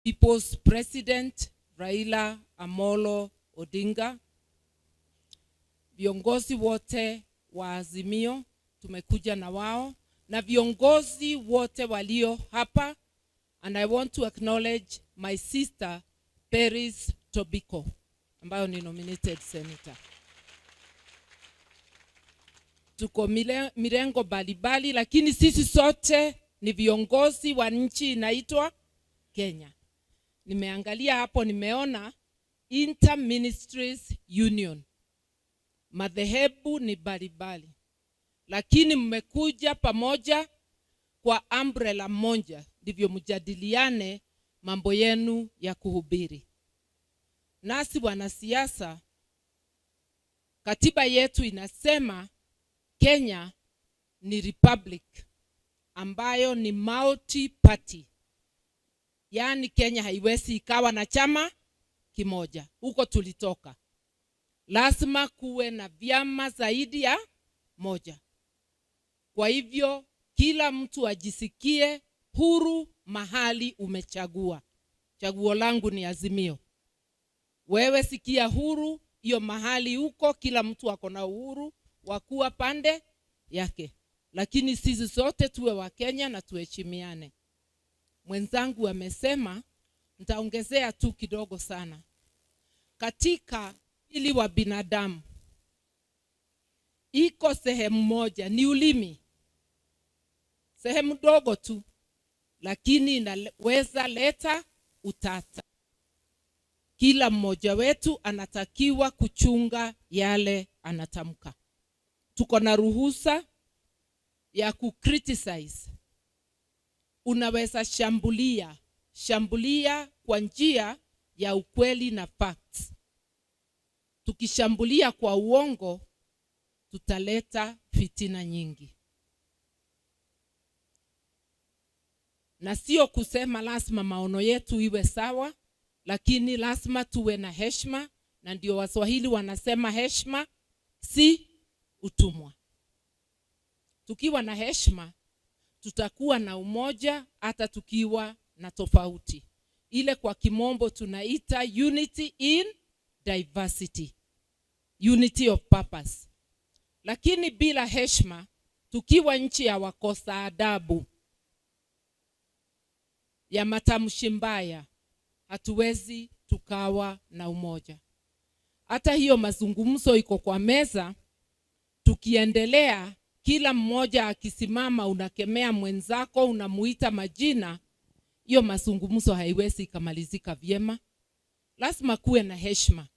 People's President Raila Amolo Odinga, viongozi wote wa Azimio tumekuja na wao na viongozi wote walio hapa, and I want to acknowledge my sister Peris Tobiko ambayo ni nominated senator. Tuko mirengo mbalimbali, lakini sisi sote ni viongozi wa nchi inaitwa Kenya. Nimeangalia hapo, nimeona Inter Ministries Union, madhehebu ni mbalimbali, lakini mmekuja pamoja kwa umbrella moja, ndivyo mjadiliane mambo yenu ya kuhubiri. Nasi wanasiasa, katiba yetu inasema Kenya ni republic ambayo ni multi party, yaani Kenya haiwezi ikawa na chama kimoja. Huko tulitoka, lazima kuwe na vyama zaidi ya moja. Kwa hivyo kila mtu ajisikie huru mahali umechagua. Chaguo langu ni Azimio. Wewe sikia huru hiyo mahali huko, kila mtu ako na uhuru wa kuwa pande yake, lakini sisi sote tuwe wa Kenya na tuheshimiane. Mwenzangu amesema, nitaongezea tu kidogo sana. Katika ili wa binadamu iko sehemu moja, ni ulimi, sehemu ndogo tu, lakini inaweza leta utata. Kila mmoja wetu anatakiwa kuchunga yale anatamka. Tuko na ruhusa ya kucriticize. Unaweza shambulia, shambulia kwa njia ya ukweli na facts. Tukishambulia kwa uongo, tutaleta fitina nyingi. Na sio kusema lazima maono yetu iwe sawa, lakini lazima tuwe na heshima, na ndio Waswahili wanasema heshima si utumwa. Tukiwa na heshima tutakuwa na umoja hata tukiwa na tofauti. Ile kwa kimombo tunaita unity in diversity, unity of purpose. Lakini bila heshima, tukiwa nchi ya wakosa adabu, ya matamshi mbaya, hatuwezi tukawa na umoja. Hata hiyo mazungumzo iko kwa meza, tukiendelea kila mmoja akisimama, unakemea mwenzako, unamuita majina, hiyo mazungumzo haiwezi ikamalizika vyema. Lazima kuwe na heshima.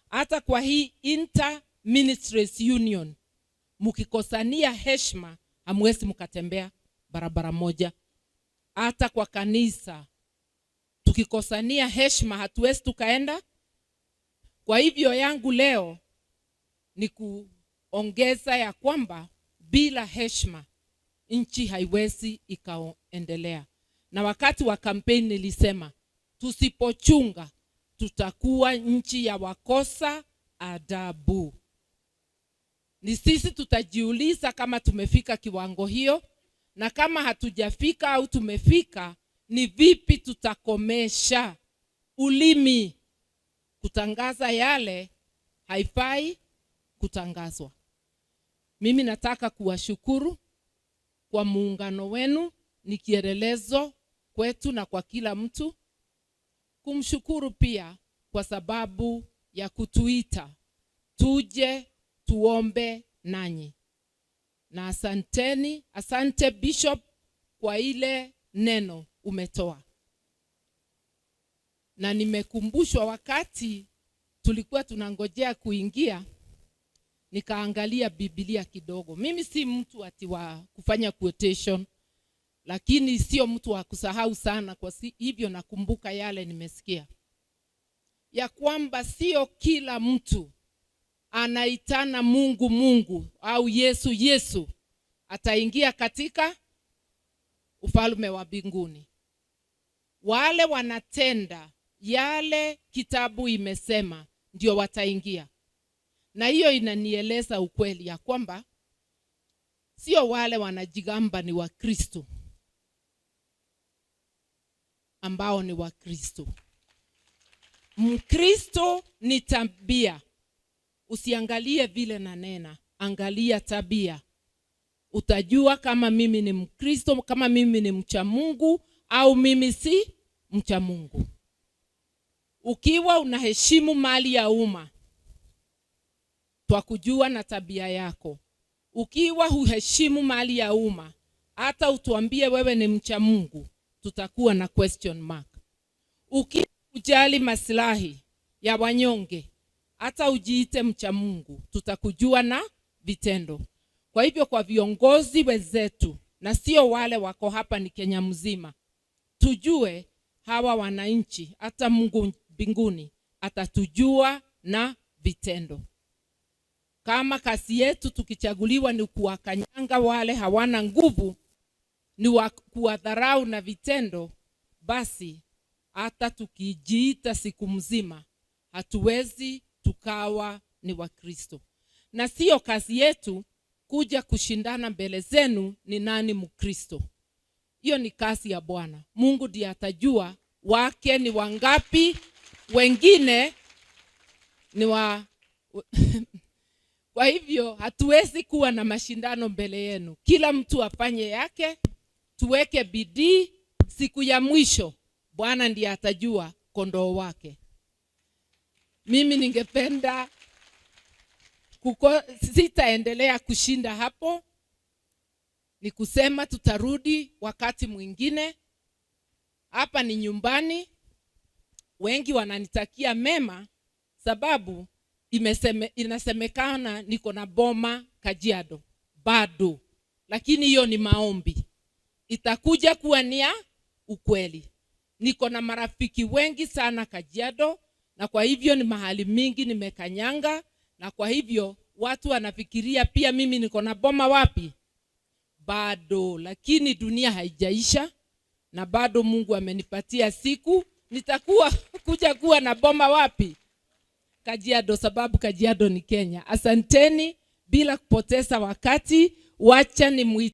Hata kwa hii Inter Ministries Union, mkikosania heshima, hamwezi mkatembea barabara moja. Hata kwa kanisa tukikosania heshima, hatuwezi tukaenda. Kwa hivyo yangu leo ni kuongeza ya kwamba bila heshima nchi haiwezi ikaendelea. Na wakati wa kampeni nilisema tusipochunga tutakuwa nchi ya wakosa adabu. Ni sisi tutajiuliza kama tumefika kiwango hiyo, na kama hatujafika au tumefika, ni vipi tutakomesha ulimi kutangaza yale haifai kutangazwa. Mimi nataka kuwashukuru kwa muungano wenu, ni kielelezo kwetu na kwa kila mtu. Kumshukuru pia kwa sababu ya kutuita tuje tuombe nanyi. Na asanteni, asante Bishop kwa ile neno umetoa. Na nimekumbushwa wakati tulikuwa tunangojea kuingia, nikaangalia Biblia kidogo. Mimi si mtu ati wa kufanya quotation, lakini sio mtu wa kusahau sana, kwa hivyo nakumbuka yale nimesikia, ya kwamba sio kila mtu anaitana Mungu Mungu au Yesu Yesu ataingia katika ufalme wa mbinguni. Wale wanatenda yale kitabu imesema ndio wataingia. Na hiyo inanieleza ukweli ya kwamba sio wale wanajigamba ni Wakristo ambao ni Wakristo. Mkristo ni tabia. Usiangalie vile nanena, angalia tabia. Utajua kama mimi ni Mkristo, kama mimi ni mcha Mungu au mimi si mcha Mungu. Ukiwa unaheshimu mali ya umma, twakujua na tabia yako. Ukiwa huheshimu mali ya umma, hata utuambie wewe ni mcha Mungu, tutakuwa na question mark. Ukiwa hujali maslahi ya wanyonge, hata ujiite mcha Mungu, tutakujua na vitendo. Kwa hivyo, kwa viongozi wenzetu, na sio wale wako hapa, ni Kenya mzima, tujue hawa wananchi, hata Mungu mbinguni atatujua na vitendo. Kama kazi yetu tukichaguliwa ni kuwakanyanga wale hawana nguvu, ni kuwadharau na vitendo, basi hata tukijiita siku mzima hatuwezi tukawa ni Wakristo. Na sio kazi yetu kuja kushindana mbele zenu ni nani Mkristo. Hiyo ni kazi ya Bwana. Mungu ndiye atajua wake ni wangapi, wengine ni wa Kwa hivyo hatuwezi kuwa na mashindano mbele yenu. Kila mtu afanye yake, tuweke bidii. Siku ya mwisho Bwana ndiye atajua kondoo wake. Mimi ningependa sitaendelea kushinda hapo, ni kusema tutarudi wakati mwingine. Hapa ni nyumbani, wengi wananitakia mema, sababu inasemekana niko na boma Kajiado bado, lakini hiyo ni maombi, itakuja kuwa ni ya ukweli. Niko na marafiki wengi sana Kajiado, na kwa hivyo ni mahali mingi nimekanyanga, na kwa hivyo watu wanafikiria pia mimi niko na boma wapi? Bado, lakini dunia haijaisha na bado Mungu amenipatia siku nitakuwa kuja kuwa na boma wapi? Kajiado, sababu Kajiado ni Kenya. Asanteni, bila kupoteza wakati, wacha ni